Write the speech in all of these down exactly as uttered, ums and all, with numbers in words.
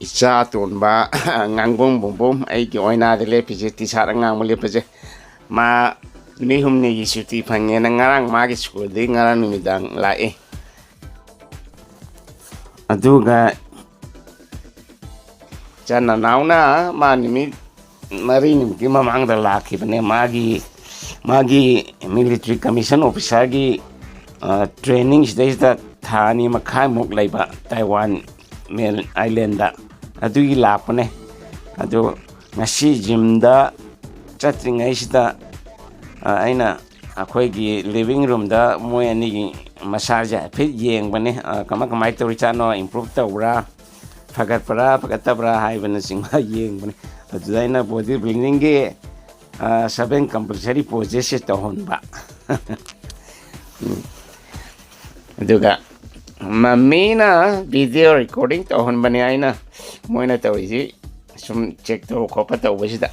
ꯏꯆꯥ ꯑꯇꯣꯟꯕ ꯉꯥꯡꯕꯣꯡ ꯕꯨꯡꯕꯨꯝ ꯑꯩꯒꯤ ꯑꯣꯏꯅꯥꯗ ꯂꯦꯞꯄꯤꯁꯦ, T shirt ꯑꯉꯥꯡꯕ ꯂꯦꯞꯄꯁꯦ꯫ ꯃꯥ ꯅꯨꯃꯤꯠ ꯍꯨꯝꯅꯤꯒꯤ ꯁꯨꯇꯤ ꯐꯪꯉꯦꯅ ꯉꯔꯥꯡ ꯃꯥꯒꯤ ꯁ꯭ꯀꯨꯜꯗꯒꯤ ꯉꯔꯥꯡ ꯅꯨꯃꯤꯗꯥꯡ ꯂꯥꯛꯑꯦ꯫ ꯑꯗꯨꯒ ꯏꯆꯥ ꯅꯅꯥꯎꯅ ꯃꯥ ꯅꯨꯃꯤꯠ ꯃꯔꯤꯅꯤꯃꯨꯛꯀꯤ ꯃꯃꯥꯡꯗ ꯂꯥꯛꯈꯤꯕꯅꯦ꯫ ꯃꯥꯒꯤ, ꯃꯥꯒꯤ ꯃꯤꯂꯤꯇ꯭ꯔꯤ ꯀꯃꯤꯁꯟ ꯑꯣꯐꯤꯁꯥꯔꯒꯤ, ꯑ, ꯇ꯭ꯔꯦꯅꯤꯡ ꯁꯤꯗꯩꯁꯤꯗ ꯊꯥ ꯑꯅꯤ ꯃꯈꯥꯏꯃꯨꯛ ꯂꯩꯕ ꯇꯥꯏꯋꯥꯟ ꯃꯦꯟ ꯑꯥꯏꯂꯦꯟꯗ꯫ ꯑꯗꯨꯒꯤ ꯂꯥꯛꯄꯅꯦ꯫ ꯑꯗꯨ ꯉꯁꯤ ꯖꯤꯝꯗ ꯆꯠꯇ꯭ꯔꯤꯉꯩꯁꯤꯗ, ꯑ, ꯑꯩꯅ ꯑꯩꯈꯣꯏꯒꯤ ꯂꯤꯕꯤꯡ ꯔꯨꯝꯗ ꯃꯣꯏ ꯑꯅꯤꯒꯤ ꯃꯁꯥꯁꯦ ꯍꯥꯏꯐꯦꯠ ꯌꯦꯡꯕꯅꯦ꯫ ꯑ, ꯀꯃꯥꯏ, ꯀꯃꯥꯏ ꯇꯧꯔꯤꯖꯥꯠꯅꯣ, ꯏꯝꯄ꯭ꯔꯨꯞ ꯇꯧꯕ꯭ꯔꯥ, ꯐꯒꯠꯄ꯭ꯔꯥ, ꯐꯒꯠꯇꯕ꯭ꯔꯥ ꯍꯥꯏꯕꯅꯆꯤꯡꯕ ꯌꯦꯡꯕꯅꯦ꯫ ꯑꯗꯨꯗ ꯑꯩꯅ ꯕꯣꯗꯤ ꯕꯤꯜꯗꯤꯡꯒꯤ, ꯑ, ꯁꯚꯦꯟ ꯀꯝꯄꯜꯁꯔꯤ ꯄꯣꯖꯦꯁꯁꯦ ꯇꯧꯍꯟꯕ꯫ ꯎꯝ꯫ ꯑꯗꯨꯒ ꯃꯃꯤꯅ ꯚꯤꯗꯤꯑꯣ ꯔꯦꯀꯣꯔꯗꯤꯡ ꯇꯧꯍꯟꯕꯅꯦ꯫ ꯑꯩꯅ ꯃꯣꯏꯅ ꯇꯧꯔꯤꯁꯤ ꯁꯨꯝ ꯆꯦꯛ ꯇꯧꯕ ꯈꯣꯠꯄ ꯇꯧꯕꯁꯤꯗ꯫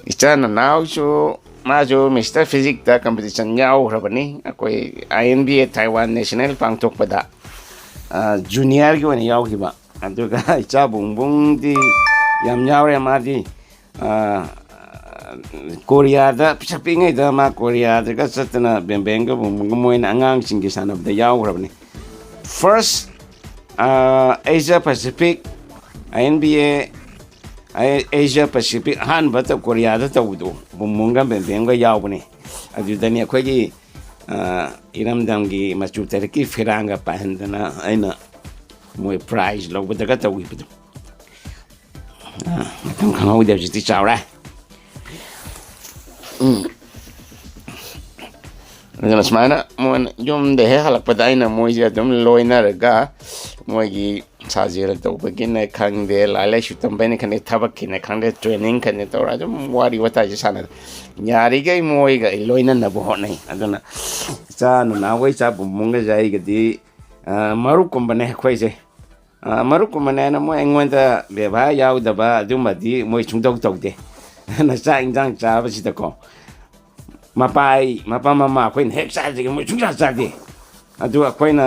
ꯏꯆꯥ ꯅꯅꯥꯎꯁꯨ ꯃꯥꯁꯨ ꯃꯤꯁꯇꯔ ꯐꯤꯖꯤꯛꯇ ꯀꯝꯄꯤꯇꯤꯁꯟ ꯌꯥꯎꯈ꯭ꯔꯕꯅꯤ꯫ ꯑꯩꯈꯣꯏ ꯑꯥꯏ ꯑꯦꯟ ꯕꯤ ꯑꯦ ꯊꯥꯏꯋꯥꯟ ꯅꯦꯁꯅꯦꯜ ꯄꯥꯡꯊꯣꯛꯄꯗ, ꯑ, ꯖꯨꯅꯤꯌꯔꯒꯤ ꯑꯣꯏꯅ ꯌꯥꯎꯈꯤꯕ꯫ ꯑꯗꯨꯒ ꯏꯆꯥ ꯕꯨꯡꯕꯨꯡꯗꯤ ꯌꯥꯝ ꯌꯥꯎꯔꯦ꯫ ꯃꯥꯗꯤ, ꯑ, ꯀꯣꯔꯤꯌꯥꯗ ꯄꯤꯁꯛ ꯄꯤꯛꯉꯩꯗ ꯃꯥ ꯀꯣꯔꯤꯌꯥꯗꯒ ꯆꯠꯇꯅ ꯕꯦꯝꯕꯦꯝꯒ ꯕꯨꯡꯕꯨꯡꯒ ꯃꯣꯏꯅ ꯑꯉꯥꯡꯁꯤꯡꯒꯤ ꯁꯥꯟꯅꯕꯗ ꯌꯥꯎꯈ꯭ꯔꯕꯅꯤ꯫ ꯐꯥꯔꯁ, ꯑ, Asia Pacific, I N B A, Asia Pacific ꯑꯍꯥꯟꯕ ꯇꯧ-, ꯀꯣꯔꯤꯌꯥꯗ ꯇꯧꯕꯗꯣ ꯕꯨꯡꯕꯨꯡꯒ ꯕꯦꯝꯕꯦꯝꯒ ꯌꯥꯎꯕꯅꯤ꯫ ꯑꯗꯨꯗꯅꯤ ꯑꯩꯈꯣꯏꯒꯤ, ꯑ, ꯏꯔꯝꯗꯝꯒꯤ ꯃꯆꯨ ꯇꯔꯦꯠꯀꯤ ꯐꯤꯔꯥꯡꯒ ꯄꯥꯏꯍꯟꯗꯅ ꯑꯩꯅ ꯃꯣꯏ ꯄ꯭ꯔꯥꯏꯖ ꯂꯧꯕꯗꯒ ꯇꯧꯈꯤꯕꯗꯣ꯫ ꯑ, ꯃꯇꯝ ꯈꯪꯍꯧꯗꯦ, ꯍꯧꯖꯤꯛꯇꯤ ꯆꯥꯎꯔꯦ꯫ ꯎꯝ꯫ ꯑꯗꯨꯅ ꯁꯨꯃꯥꯏꯅ ꯃꯣꯏꯅ ꯌꯨꯝꯗ ꯍꯦꯛ ꯍꯜꯂꯛꯄꯗ ꯑꯩꯅ ꯃꯣꯏꯁꯦ ꯑꯗꯨꯝ ꯂꯣꯏꯅꯔꯒ ꯃꯣꯏꯒꯤ ꯁꯥꯖꯦꯜ ꯇꯧꯕꯒꯤꯅꯦ ꯈꯪꯗꯦ, ꯂꯥꯏꯔꯤꯛ ꯂꯥꯏꯁꯨ ꯇꯝꯕꯩꯅꯦ ꯈꯪꯗꯦ, ꯊꯕꯛꯀꯤꯅꯦ ꯈꯪꯗꯦ, ꯇ꯭ꯔꯦꯅꯤꯡ ꯈꯪꯗꯦ ꯇꯧꯔ ꯑꯗꯨꯝ ꯋꯥꯔꯤ ꯋꯥꯇꯥꯏꯁꯦ ꯁꯥꯟꯅꯔꯦ꯫ ꯌꯥꯔꯤꯈꯩ ꯃꯣꯏꯒ ꯑꯩ ꯂꯣꯏꯅꯅꯕ ꯍꯣꯠꯅꯩ꯫ ꯑꯗꯨꯅ ꯏꯆꯥ ꯅꯨꯅꯥꯎꯒ ꯏꯆꯥ ꯕꯨꯡꯕꯨꯡꯒꯁꯦ ꯑꯩꯒꯗꯤ, ꯑ, ꯃꯔꯨꯞꯀꯨꯝꯕꯅꯦ ꯑꯩꯈꯣꯏꯁꯦ꯫ ꯑ, ꯃꯔꯨꯞꯀꯨꯝꯕꯅꯦꯅ ꯃꯣꯏ ꯑꯩꯉꯣꯟꯗ ꯕꯦꯕꯥꯔ ꯌꯥꯎꯗꯕ ꯑꯗꯨꯝꯕꯗꯤ ꯃꯣꯏ ꯁꯨꯡꯇꯧ ꯇꯧꯗꯦ꯫ ꯑꯗꯨꯅ ꯆꯥꯛ ꯏꯟꯖꯥꯡ ꯆꯥꯕꯁꯤꯗꯀꯣ, ꯃꯄꯥ ꯑꯩ, ꯃꯄꯥ ꯃꯃꯥ ꯑꯩꯈꯣꯏꯅ ꯍꯦꯛ ꯆꯥꯁꯤꯒꯦ ꯃꯣꯏ ꯁꯨꯡꯆꯥ ꯆꯥꯗꯦ꯫ ꯑꯗꯨ ꯑꯩꯈꯣꯏꯅ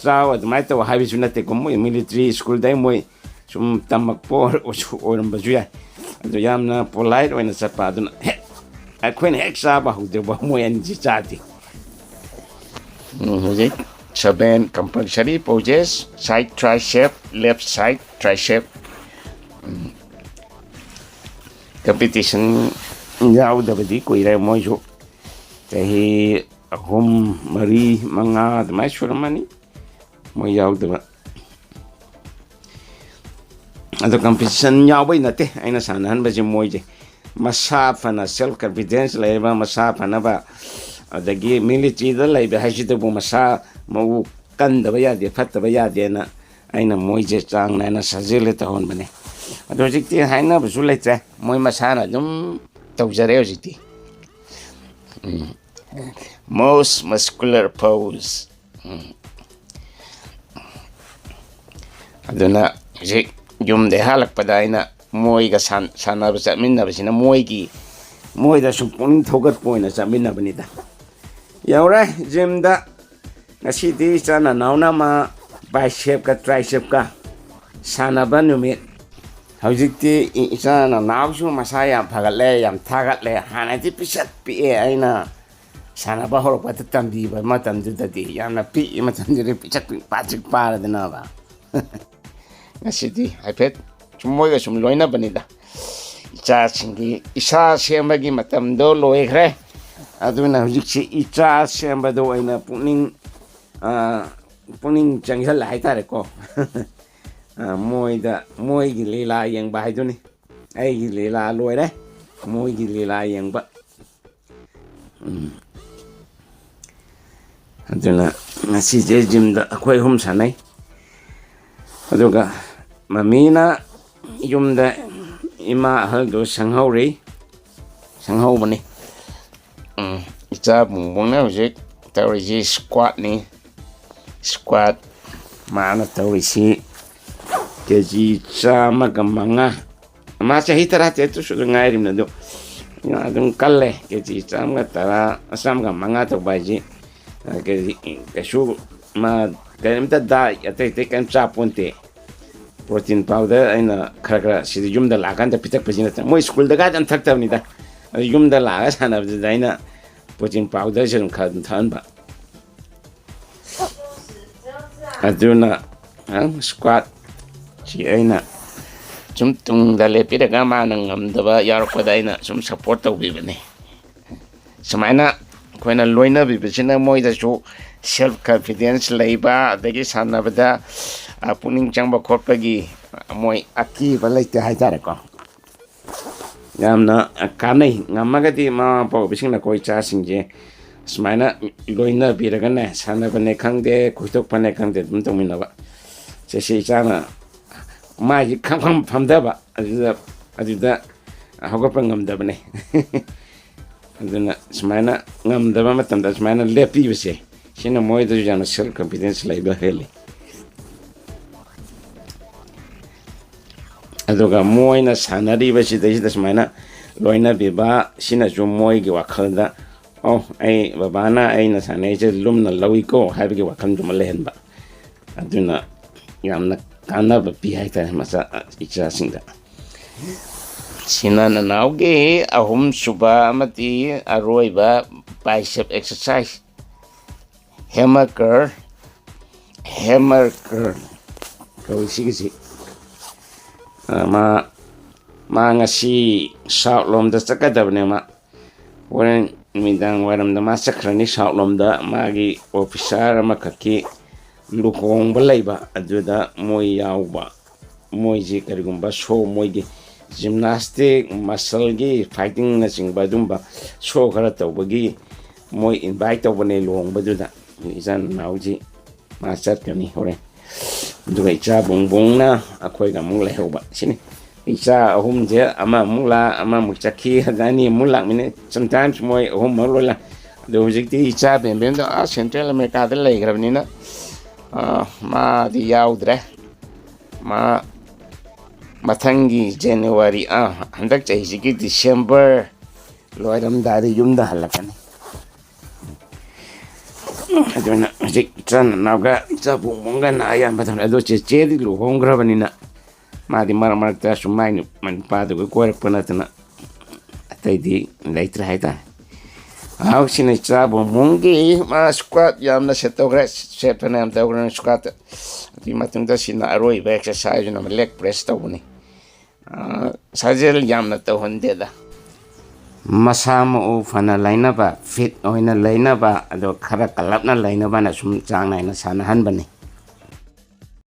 ꯆꯥꯎ ꯑꯗꯨꯃꯥꯏꯅ ꯇꯧ ꯍꯥꯏꯕꯁꯨ ꯅꯠꯇꯦꯀꯣ, ꯃꯣꯏ ꯃꯤꯂꯤꯇ꯭ꯔꯤ ꯁ꯭ꯀꯨꯜꯗ ꯃꯣꯏ ꯁꯨꯝ ꯇꯝꯃꯛꯄ ꯑꯣꯏꯔ-, ꯑꯣꯏꯁꯨ ꯑꯣꯏꯔꯝꯕꯁꯨ ꯌꯥꯏ꯫ ꯑꯗꯨ ꯌꯥꯝꯅ ꯄꯣꯂꯥꯏꯠ ꯑꯣꯏꯅ ꯆꯠꯄ, ꯑꯗꯨꯅ ꯍꯦꯛ, ꯑꯩꯈꯣꯏꯅ ꯍꯦꯛ ꯆꯥꯕ ꯍꯧꯗ꯭ꯔꯤꯕ ꯃꯣꯏ ꯑꯅꯤꯁꯤ ꯆꯥꯗꯦ꯫ ꯎꯝ, ꯍꯧꯖꯤꯛ seven compulsory poses: side tricep, left side tricep꯫ ꯎꯝ, competition ꯌꯥꯎꯗꯕꯗꯤ ꯀꯨꯏꯔꯦ, ꯃꯣꯏꯁꯨ ꯆꯍꯤ ꯑꯍꯨꯝ, ꯃꯔꯤ, ꯃꯉꯥ ꯑꯗꯨꯃꯥꯏꯅ ꯁꯨꯔꯝꯃꯅꯤ ꯃꯣꯏ ꯌꯥꯎꯗꯕ꯫ ꯑꯗꯣ competition ꯌꯥꯎꯕꯩ ꯅꯠꯇꯦ ꯑꯩꯅ ꯁꯥꯟꯅꯍꯟꯕꯁꯦ, ꯃꯣꯏꯁꯦ ꯃꯁꯥ ꯐꯅ, self confidence ꯂꯩꯔꯕ, ꯃꯁꯥ ꯐꯅꯕ, ꯑꯗꯒꯤ ꯃꯤꯂꯤꯇ꯭ꯔꯤꯗ ꯂꯩꯕ ꯍꯥꯏꯁꯤꯗꯕꯨ ꯃꯁꯥ ꯃꯎ ꯀꯟꯗꯕ ꯌꯥꯗꯦ, ꯐꯠꯇꯕ ꯌꯥꯗꯦꯅ ꯑꯩꯅ ꯃꯣꯏꯁꯦ ꯆꯥꯡ ꯅꯥꯏꯅ ꯁꯥꯖꯦꯜꯁꯦ ꯇꯧꯍꯟꯕꯅꯦ꯫ ꯑꯗꯣ ꯍꯧꯖꯤꯛꯇꯤ ꯍꯥꯏꯅꯕꯁꯨ ꯂꯩꯇ꯭ꯔꯦ, ꯃꯣꯏ ꯃꯁꯥꯅ ꯑꯗꯨꯝ ꯇꯧꯖꯔꯦ ꯍꯧꯖꯤꯛꯇꯤ꯫ ꯎꯝ꯫ Most muscular pose꯫ ꯎꯝ꯫ ꯑꯗꯨꯅ ꯍꯧꯖꯤꯛ ꯌꯨꯝꯗ ꯍꯜꯂꯛꯄꯗ ꯑꯩꯅ ꯃꯣꯏꯒ ꯁꯥꯟ-, ꯁꯥꯟꯅꯕ ꯆꯠꯃꯤꯟꯅꯕꯁꯤꯅ ꯃꯣꯏꯒꯤ, ꯃꯣꯏꯗ ꯁꯨꯝ ꯄꯨꯛꯅꯤꯡ ꯊꯧꯒꯠꯄ ꯑꯣꯏꯅ ꯆꯠꯃꯤꯟꯅꯕꯅꯤꯗ꯫ ꯌꯧꯔꯦ ꯖꯤꯝꯗ꯫ ꯉꯁꯤꯗꯤ ꯏꯆꯥ ꯅꯅꯥꯎꯅ ꯃꯥ ꯕꯥꯏꯁꯦꯞꯀ ꯇ꯭ꯔꯥꯏꯁꯦꯞꯀ ꯁꯥꯟꯅꯕ ꯅꯨꯃꯤꯠ꯫ ꯍꯧꯖꯤꯛꯇꯤ ꯏ-, ꯏꯆꯥ ꯅꯅꯥꯎꯁꯨ ꯃꯁꯥ ꯌꯥꯝ ꯐꯒꯠꯂꯦ, ꯌꯥꯝ ꯊꯥꯒꯠꯂꯦ꯫ ꯍꯥꯟꯅꯗꯤ ꯄꯤꯁꯛ ꯄꯤꯛꯑꯦ, ꯑꯩꯅ ꯁꯥꯟꯅꯕ ꯍꯧꯔꯛꯄꯗ ꯇꯝꯕꯤꯕ ꯃꯇꯝꯗꯨꯗꯗꯤ, ꯌꯥꯝꯅ ꯄꯤꯛꯏ ꯃꯇꯝꯗꯨꯗꯗꯤ ꯄꯤꯁꯛ ꯄꯤꯛ ꯄꯥꯁꯤꯛ ꯄꯥꯔꯗꯅꯕ꯫ ꯉꯁꯤꯗꯤ ꯍꯥꯏꯐꯦꯠ ꯁꯨꯝ ꯃꯣꯏꯒ ꯁꯨꯝ ꯂꯣꯏꯅꯕꯅꯤꯗ꯫ ꯏꯆꯥꯁꯤꯡꯒꯤ ꯏꯁꯥ ꯁꯦꯝꯕꯒꯤ ꯃꯇꯝꯗꯣ ꯂꯣꯏꯈ꯭ꯔꯦ꯫ ꯑꯗꯨꯅ ꯍꯧꯖꯤꯛꯁꯤ ꯏꯆꯥ ꯁꯦꯝꯕꯗ ꯑꯣꯏꯅ ꯄꯨꯛꯅꯤꯡ, ꯑ, ꯄꯨꯛꯅꯤꯡ ꯆꯪꯁꯤꯜꯂꯦ ꯍꯥꯏꯇꯥꯔꯦꯀꯣ꯫ ꯑ, ꯃꯣꯏꯗ, ꯃꯣꯏꯒꯤ ꯂꯤꯂꯥ ꯌꯦꯡꯕ ꯍꯥꯏꯗꯨꯅꯤ꯫ ꯑꯩꯒꯤ ꯂꯤꯂꯥ ꯂꯣꯏꯔꯦ, ꯃꯣꯏꯒꯤ ꯂꯤꯂꯥ ꯌꯦꯡꯕ꯫ ꯎꯝ꯫ ꯑꯗꯨꯅ ꯉꯁꯤꯁꯦ ꯖꯤꯝꯗ ꯑꯩꯈꯣꯏ ꯑꯍꯨꯝ ꯁꯥꯟꯅꯩ꯫ ꯑꯗꯨꯒ ꯃꯃꯤꯅ ꯌꯨꯝꯗ ꯏꯃꯥ ꯑꯍꯜꯗꯨ ꯁꯪꯍꯧꯔꯤ, ꯁꯪꯍꯧꯕꯅꯤ꯫ ꯎꯝ, ꯏꯆꯥ ꯕꯨꯡꯕꯨꯡꯅ ꯍꯧꯖꯤꯛ ꯇꯧꯔꯤꯁꯤ squatꯅꯤ꯫ Squat ꯃꯥꯅ ꯇꯧꯔꯤꯁꯤ ꯀꯦꯖꯤ ꯆꯥꯝꯃꯒ ꯃꯉꯥ꯫ ꯃꯥ ꯆꯍꯤ ꯇꯔꯥꯇꯔꯦꯠꯇꯨ ꯁꯨꯗ ꯉꯥꯏꯔꯤꯕꯅꯤ, ꯑꯗꯨ ꯑꯗꯨꯝ ꯀꯜꯂꯦ꯫ ꯀꯦꯖꯤ ꯆꯥꯝꯃꯒ ꯇꯔꯥ, ꯆꯥꯝꯃꯒ ꯃꯉꯥ ꯇꯧꯕ ꯍꯥꯏꯁꯤ ꯀꯩꯁꯨ ꯃꯥ ꯀꯔꯤꯝꯇ ꯗꯥꯏꯠ ꯑꯇꯩ ꯑꯇꯩ ꯀꯔꯤꯝ ꯆꯥ ꯄꯣꯟꯇꯦ꯫ ꯄ꯭ꯔꯣꯇꯤꯟ ꯄꯥꯎꯗꯔ ꯑꯩꯅ ꯈꯔ ꯈꯔ ꯁꯤꯗ ꯌꯨꯝꯗ ꯂꯥꯛꯑꯀꯥꯟꯗ ꯄꯤꯊꯛꯄꯁꯤ ꯅꯠꯇꯅ, ꯃꯣꯏ ꯁ꯭ꯀꯨꯜꯗꯒꯗꯤ ꯑꯝ ꯊꯛꯇꯕꯅꯤꯗ꯫ ꯑꯗꯨ ꯌꯨꯝꯗ ꯂꯥꯛꯑꯒ ꯁꯥꯟꯅꯕꯗꯨꯗ ꯑꯩꯅ ꯄ꯭ꯔꯣꯇꯤꯟ ꯄꯥꯎꯗꯔꯁꯦ ꯑꯗꯨꯝ ꯈꯔ ꯑꯗꯨꯝ ꯊꯛꯍꯟꯕ꯫ ꯑꯗꯨꯅ ꯁ꯭ꯀ꯭ꯋꯥꯠꯁꯤ ꯑꯩꯅ ꯁꯨꯝ ꯇꯨꯡꯗ ꯂꯦꯞꯄꯤꯔꯒ ꯃꯥꯅ ꯉꯝꯗꯕ ꯌꯥꯎꯔꯛꯄꯗ ꯑꯩꯅ ꯁꯨꯝ ꯁꯞꯄꯣꯔꯠ ꯇꯧꯕꯤꯕꯅꯤ꯫ ꯁꯨꯃꯥꯏꯅ ꯑꯩꯈꯣꯏꯅ ꯂꯣꯏꯅꯕꯤꯕꯁꯤꯅ ꯃꯣꯏꯗꯁꯨ ꯁꯦꯜꯐ ꯀꯟꯐꯤꯗꯦꯟꯁ ꯂꯩꯕ, ꯑꯗꯒꯤ ꯁꯥꯟꯅꯕꯗ ꯄꯨꯛꯅꯤꯡ ꯆꯪꯕ ꯈꯣꯠꯄꯒꯤ ꯃꯣꯏ ꯑꯀꯤꯕ ꯂꯩꯇꯦ ꯍꯥꯏꯇꯥꯔꯦꯀꯣ꯫ ꯌꯥꯝꯅ ꯀꯥꯟꯅꯩ꯫ ꯉꯝꯃꯒꯗꯤ ꯃꯃꯥ ꯃꯄꯥ ꯑꯣꯏꯕꯁꯤꯡꯅꯀꯣ ꯏꯆꯥꯁꯤꯡꯁꯦ ꯁꯨꯃꯥꯏꯅ ꯂꯣꯏꯅꯕꯤꯔꯒꯅꯦ, ꯁꯥꯟꯅꯕꯅꯦ ꯈꯪꯗꯦ, ꯀꯣꯏꯊꯣꯛꯄꯅꯦ ꯈꯪꯗꯦ, ꯑꯗꯨꯝ ꯇꯧꯃꯤꯟꯅꯕ꯫ ꯁꯤꯁꯦ ꯏꯆꯥꯅ ꯃꯥꯏꯁꯤ ꯈꯪꯐꯝ ꯐꯝꯊꯕ ꯑꯗꯨꯗ, ꯑꯗꯨꯗ ꯍꯧꯒꯠꯄ ꯉꯝꯗꯕꯅꯦ꯫ ꯑꯗꯨꯅ ꯁꯨꯃꯥꯏꯅ ꯉꯝꯗꯕ ꯃꯇꯝꯗ ꯁꯨꯃꯥꯏꯅ ꯂꯦꯞꯄꯤꯕꯁꯦ, ꯁꯤꯅ ꯃꯣꯏꯗꯁꯨ ꯌꯥꯝꯅ ꯁꯦꯜꯐ ꯀꯟꯐꯤꯗꯦꯟꯁ ꯂꯩꯕ ꯍꯦꯜꯂꯤ꯫ ꯑꯗꯨꯒ ꯃꯣꯏꯅ ꯁꯥꯟꯅꯔꯤꯕꯁꯤꯗꯩꯁꯤꯗ ꯁꯨꯃꯥꯏꯅ ꯂꯣꯏꯅꯕꯤꯕ ꯁꯤꯅꯁꯨ ꯃꯣꯏꯒꯤ ꯋꯥꯈꯜꯗ, "ꯑꯣ, ꯑꯩ ꯕꯕꯥꯅ ꯑꯩꯅ ꯁꯥꯟꯅꯔꯤꯁꯦ ꯂꯨꯝꯅ ꯂꯧꯏꯀꯣ" ꯍꯥꯏꯕꯒꯤ ꯋꯥꯈꯜꯗꯨꯃ ꯂꯩꯍꯟꯕ꯫ ꯑꯗꯨꯅ ꯌꯥꯝꯅ ꯀꯥꯟꯅꯕ ꯄꯤ ꯍꯥꯏꯇꯥꯔꯦ ꯃꯆꯥ, ꯏꯆꯥꯁꯤꯡꯗ꯫ ꯁꯤꯅ ꯅꯅꯥꯎꯒꯤ ꯑꯍꯨꯝꯁꯨꯕ ꯑꯃꯗꯤ ꯑꯔꯣꯏꯕ bicep exercise, hammer curl, hammer curl ꯀꯧꯏ ꯁꯤꯒꯤꯁꯤ꯫ ꯑ, ꯃꯥ, ꯃꯥ ꯉꯁꯤ ꯁꯥꯎꯠ ꯂꯣꯝꯗ ꯆꯠꯀꯗꯕꯅꯦ꯫ ꯃꯥ ꯍꯣꯔꯦꯟ ꯅꯨꯃꯤꯗꯥꯡ ꯋꯥꯏꯔꯝꯗ ꯃꯥ ꯆꯠꯈ꯭ꯔꯅꯤ ꯁꯥꯎꯠ ꯂꯣꯝꯗ꯫ ꯃꯥꯒꯤ ꯑꯣꯐꯤꯁꯥꯔ ꯑꯃꯈꯛꯀꯤ ꯂꯨꯍꯣꯡꯕ ꯂꯩꯕ, ꯑꯗꯨꯗ ꯃꯣꯏ ꯌꯥꯎꯕ꯫ ꯃꯣꯏꯁꯤ ꯀꯔꯤꯒꯨꯝꯕ ꯁꯣ, ꯃꯣꯏꯒꯤ ꯖꯤꯝꯅꯥꯁꯇꯤꯛ, ꯃꯁꯜꯒꯤ ꯐꯥꯏꯇꯤꯡꯅꯆꯤꯡꯕ ꯑꯗꯨꯝꯕ ꯁꯣ ꯈꯔ ꯇꯧꯕꯒꯤ ꯃꯣꯏ ꯏꯟꯚꯥꯏꯠ ꯇꯧꯕꯅꯦ ꯂꯨꯍꯣꯡꯕꯗꯨꯗ꯫ ꯏꯆꯥ ꯅꯅꯥꯎꯁꯤ ꯃꯥ ꯆꯠꯀꯅꯤ ꯍꯣꯔꯦꯟ꯫ ꯑꯗꯨꯒ ꯏꯆꯥ ꯕꯨꯡꯕꯨꯡꯅ ꯑꯩꯈꯣꯏꯒ ꯑꯃꯨꯛ ꯂꯩꯍꯧꯕ꯫ ꯁꯤꯅꯤ ꯏꯆꯥ ꯑꯍꯨꯝꯁꯦ, ꯑꯃꯃꯨꯛ ꯂꯥꯛ, ꯑꯃꯃꯨꯛ ꯆꯠꯈꯤ, ꯑꯗ ꯑꯅꯤꯃꯨꯛ ꯂꯥꯛꯃꯤꯟꯅꯩ꯫ Sometimes ꯃꯣꯏ ꯑꯍꯨꯝꯃꯛ ꯂꯣꯏ ꯂꯥꯛ-, ꯑꯗꯣ ꯍꯧꯖꯤꯛꯇꯤ ꯏꯆꯥ ꯕꯦꯝꯕꯦꯝꯗꯣ ꯑꯥ ꯁꯦꯟꯇ꯭ꯔꯦꯜ ꯑꯃꯦꯔꯤꯀꯥꯗ ꯂꯩꯈ꯭ꯔꯕꯅꯤꯅ, ꯑꯥ, ꯃꯥꯗꯤ ꯌꯥꯎꯗ꯭ꯔꯦ꯫ ꯃꯥ ꯃꯊꯪꯒꯤ ꯖꯅꯋꯥꯔꯤ, ꯑꯥ, ꯍꯟꯗꯛ ꯆꯍꯤꯁꯤꯒꯤ ꯗꯤꯁꯦꯝꯕꯔ ꯂꯣꯏꯔꯝꯗꯥꯏꯗ ꯌꯨꯝꯗ ꯍꯜꯂꯛꯀꯅꯤ꯫ ꯑꯗꯨꯅ ꯍꯧꯖꯤꯛ ꯏꯆꯥꯅꯨꯄꯥꯒ ꯏꯆꯥ ꯕꯨꯡꯕꯨꯡꯒꯅ ꯑꯌꯥꯝꯕ ꯇꯧꯔꯦ꯫ ꯑꯗꯣ ꯆꯦꯆꯦꯗꯤ ꯂꯨꯍꯣꯡꯈ꯭ꯔꯕꯅꯤꯅ ꯃꯥꯗꯤ ꯃꯔꯛ ꯃꯔꯛꯇ ꯁꯨꯝ ꯃꯥꯏ ꯅꯨ-, ꯃꯥꯏ ꯅꯨꯄꯥꯗꯨꯒ ꯀꯣꯏꯔꯛꯄ ꯅꯠꯇꯅ ꯑꯇꯩꯗꯤ ꯂꯩꯇ꯭ꯔꯦ ꯍꯥꯏꯇꯥꯔꯦ꯫ ꯃꯍꯥꯛꯁꯤꯅ ꯏꯆꯥ ꯕꯨꯡꯕꯨꯡꯒꯤ ꯃꯥ squat ꯌꯥꯝꯅ set ꯇꯧꯈ꯭ꯔꯦ, set ꯐꯅꯌꯥꯝ ꯇꯧꯈ꯭ꯔꯦ squat꯫ ꯑꯗꯨꯒꯤ ꯃꯇꯨꯡꯗ ꯁꯤꯅ ꯑꯔꯣꯏꯕ exercise ꯑꯃ, leg press ꯇꯧꯕꯅꯤ꯫ ꯑꯥ, ꯁꯥꯖꯦꯜ ꯌꯥꯝꯅ ꯇꯧꯍꯟꯗꯦꯗ꯫ ꯃꯁꯥ ꯃꯎ ꯐꯅ ꯂꯩꯅꯕ, fit ꯑꯣꯏꯅ ꯂꯩꯅꯕ, ꯑꯗꯣ ꯈꯔ ꯀꯜꯂꯞꯅ ꯂꯩꯅꯕꯅ ꯁꯨꯝ ꯆꯥꯡ ꯅꯥꯏꯅ ꯁꯥꯟꯅꯍꯟꯕꯅꯤ꯫